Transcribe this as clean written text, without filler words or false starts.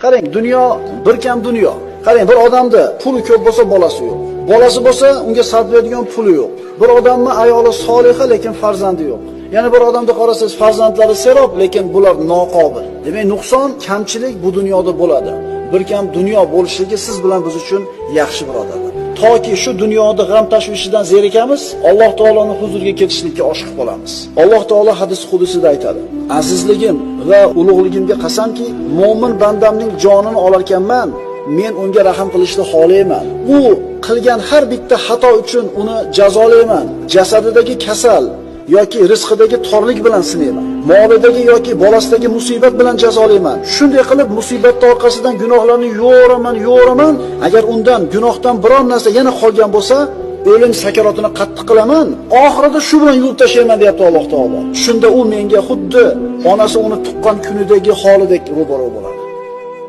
Qarang, dunyo bir kam dunyo. Qarang, bir odamda puli ko'p bo'lsa bolasi yo'q. Bolasi bo'lsa unga sarflaydigan puli yo'q. Bir odamni ayoli soliha, lekin farzandi yo'q. Yana bir odamda qarasangiz farzandlari serob, lekin bular noqobil. Demak, nuqson, kamchilik bu dunyoda bo'ladi. Bir kam dunyo bo'lishligi siz bilan biz uchun yaxshi, birodarlar. Toki shu dunyoda g'am tashvishidan zerikamiz, Alloh taoloning huzuriga ketishlikka oshiq bo'lamiz. Alloh taolo hadis qudusida aytadi: "Azizligim va ulug'ligimga qasamki, mo'min bandamning jonini olarkanman, men unga rahm qilishni xohlayman. U qilgan har bitta xato uchun uni jazolayman. Jasadidagi kasal yoki rizqidagi torlik bilan sinayman. Molidagi yoki bolasidagi musibat bilan jazolayman. Shunday qilib musibatning orqasidan gunohlarni yo'raman, yo'raman. Agar undan gunohdan biron narsa yana qolgan bo'lsa, o'lim sakarotini qattiq qilaman. Oxirida shu bilan yuvib tashlayman", deyapti Alloh taolo. Shunda u menga xuddi onasi uni tuqqan kunidagi holidek ro'baro bo'ladi.